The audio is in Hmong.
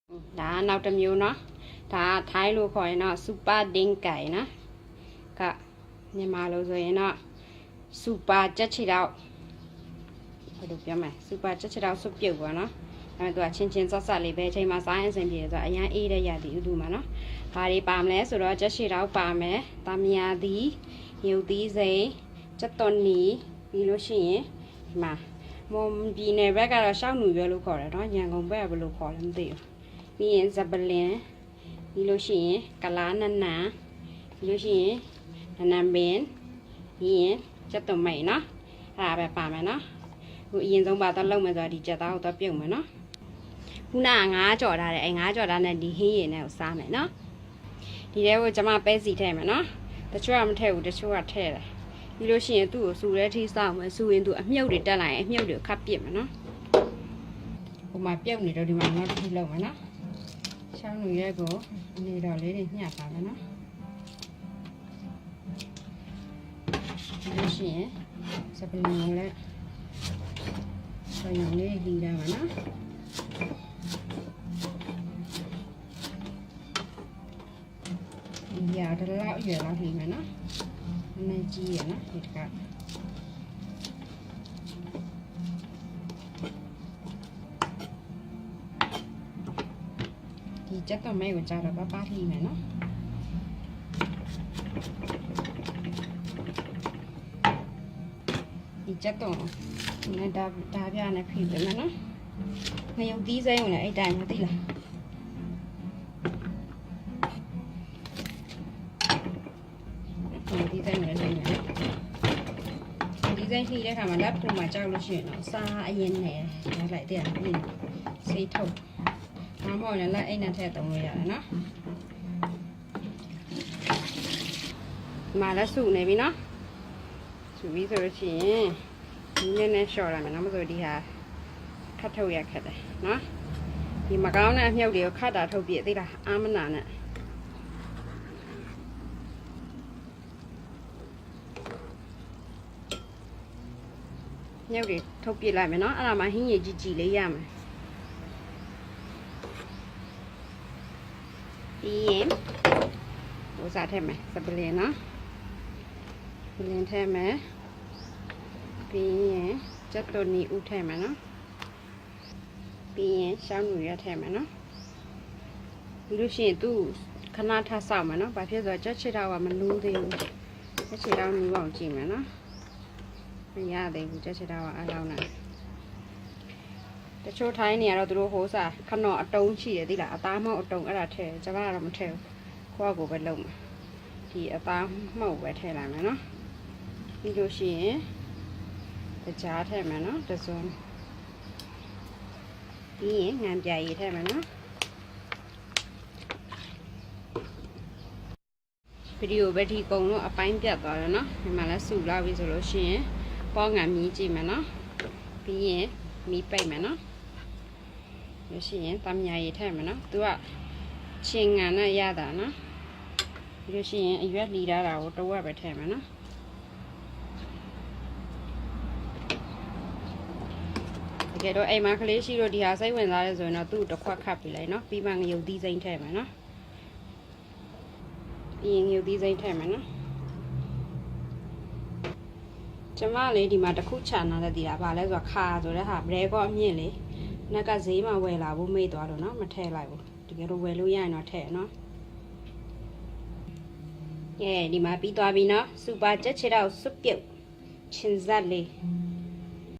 ဒါနောက်တစ်မျိုးနော်။ ဒါထိုင်းလိုခေါ်ရင်တော့ စူပါတင်းကိုက်နော်။ က မြန်မာလိုဆိုရင်တော့ စူပါကြက်ခြေထောက် ဘယ်လိုပြောမလဲ စူပါကြက်ခြေထောက် စူပြုတ်ပေါ့နော်။ ဒါပေမဲ့ သူက ချင်းချင်းစပ်စပ်လေးပဲ အချိန်မှာ စားရင်အဆင်ပြေတယ် သူကအရမ်းအေးတဲ့ရာသီဥတုမှာနော်။ ဘာတွေပါမလဲဆိုတော့ ကြက်ခြေထောက်ပါမယ်၊ သံမြာသီး၊ ငရုတ်သီးစိမ်း၊ ကြက်သွန်နီ၊ ပြီးလို့ရှိရင် ဒီမှာ မွန်ပြည်နယ်ဘက်ကတော့ ရှောက်နူရွက်လို့ခေါ်တယ်နော်။ ရန်ကုန်ဘက်က ဘယ်လိုခေါ်လဲမသိဘူး။ ပြီးရင် စပလင်၊ ပြီးလို့ရှိရင် ကလားနနန်၊ ပြီးလို့ရှိရင် နနန်ပင်၊ ပြီးရင် ကြက်သွန်မိတ်နော်။ အဲ့ဒါပဲပါမယ်နော်။ အခုအရင်ဆုံးဘာသွားလုပ်မလဲဆိုတော့ ဒီကြက်သားကိုသွားပြုတ်မယ်နော်။ ခုနကငါးကြော်ထားတယ်၊ အဲငါးကြော်ထားတဲ့ဒီဟင်းရည်နဲ့ကိုစားမယ်နော်။ ဒီထဲကိုကျမပဲဆီထည့်မယ်နော်။ တချို့ကမထည့်ဘူး၊ တချို့ကထည့်တယ်။ ပြီးလို့ရှိရင် သူ့ကိုစူတဲ့အထိစောင့်မယ်။ စူရင် သူအမြှုပ်တွေတက်လာရင် အမြှုပ်တွေကိုခပ်ပစ်မယ်နော်။ ဟိုမှာပြုတ်နေတော့ ဒီမှာနောက်တစ်ခုလုပ်မယ်နော်။ ရှောက်နူရွက်ကို အနီတော်လေးတွေမျှပါမယ်နော်။ ပြီးလို့ရှိရင် စပလင်ကိုလည်း စပလင်လေးလှီထားမယ်နော်။ ဒီဟာတစ်လောက်အရွယ်လောက်လှီမယ်နော်။ နည်းနည်းကြီးရယ်နော် ဒီတစ်ခါ။ ဒီကြက်သွန်မိတ်ကိုကျတော့ ပါးပါးလှီမယ်နော်။ ဒီကြက်သွန်နဲ့ ဓားပြားနဲ့ ဖျီပေးမယ်နော်။ ငရုတ်သီးစိမ်းကိုလည်း အဲ့တိုင်းပဲ သိလား။ ငရုတ်သီးစိမ်းကိုလည်း လှီမယ်နော်။ ငရုတ်သီးစိမ်းလှီတဲ့အခါမှာ လက်ပူမှာကျလို့ရှိရင်တော့ စားအရင်နဲ့ ရလိုက်တဲ့ ဆေးထုတ်။ ဒါမှမဟုတ်လည်း လက်အိတ်နဲ့ထည့်သုံးလို့ရတယ်နော်။ ဒီမှာလည်း စုနေပြီနော်။ စုပြီးဆိုလို့ရှိရင် နည်းနည်းလျှော့လိုက်မယ်နော်။ မဟုတ်ဆို ဒီဟာ ခတ်ထုတ်ရခက်တယ်နော်။ ဒီမကောင်းတဲ့အမြှုပ်တွေကို ခတ်တာထုတ်ပစ်သ့လား အားမနာနဲ့။ မြှုပ်တွေထုတ်ပစ်လိုက်မယ်နော်။ အဲ့ဒါမှ ဟင်းရည်ကြည်ကြည်လေးရမယ်။ ပြီးရင် ဥစားထည့်မယ်။ စပလင်နော်။ စပလင်ထည့်မယ်။ ပြီးရင် ကြက်သွန်နီဦးထည့်မယ်နော်။ ပြီးရင် ရှောက်နူရွက်ထည့်မယ်နော်။ ပြီးလို့ရှိရင် သူ့ခဏထားစောင့်မယ်နော်။ ဘာဖြစ်လို့လဲဆိုတော့ ကြက်ခြေထောက်က မနူးသေးဘူး။ ကြက်ခြေထောက်နူးအောင်ကြည့်မယ်နော်။ မရသေးဘူး။ ကြက်ခြေထောက်က အဲ့လောက်နဲ့။ တချို့ထိုင်းနေရာတော့ သူတို့ဟိုဥစား ခနီအတုံးရှိတယ် သိလား။ အသားမှုန့်အတုံး အဲ့ဒါထည့်။ ကျမကတော့မထည့်ဘူး။ ကိုယ့်ဟာကိုယ်ပဲလုပ်မှာ။ ဒီအသားမှုန့်ပဲထည့်လိုက်မယ်နော်။ ပြီးလို့ရှိရင် သကြားထည့်မယ်နော်။ တစ်စုံ။ ပြီးရင် ငံပြာရည်ထည့်မယ်နော်။ ဗီဒီယိုပဲ ဒီကုံလို့ အပိုင်းပြတ်သွားတယ်နော်။ ဒီမှာလည်း စုလောက်ပြီဆိုလို့ရှိရင် ပေါ့ငံမြီးကြည့်မယ်နော်။ ပြီးရင် မီးပိတ်မယ်နော်။ လို့ရှိရင် သံမြာရည်ထည့်မယ်နော်။ သူက ချင်းငန်နဲ့ရတာနော်။ ပြီးလို့ရှိရင် အရွက်လှီထားတာကို တဝက်ပဲထည့်မယ်နော်။ တကယ်တော့ အိမ်မှာကလေးရှိလို့ ဒီဟာစိတ်ဝင်စားတယ်ဆိုရင်တော့ သူ့ကိုတစ်ခွက်ခတ်ပေးလိုက်နော်။ ပြီးမှ ငရုတ်သီးစိမ်းထည့်မယ်နော်။ ပြီးရင် ငရုတ်သီးစိမ်းထည့်မယ်နော်။ ကျမလေး ဒီမှာတစ်ခုချန်ထားတယ် သိလား။ ဘာလဲဆိုတော့ ခါဆိုတဲ့ဟာ ဘရဲကော့အမြင့်လေ နက်ကဈေးမှာဝယ်လာဖို့မေ့သွားလို့နော် မထည့်လိုက်ဘူး။ တကယ်တော့ ဝယ်လို့ရရင်တော့ထည့်နော်။ ကဲ ဒီမှာပြီးသွားပြီနော်။ စူပါကြက်ခြေထောက် စူပြုတ် ချင်းစက်လေး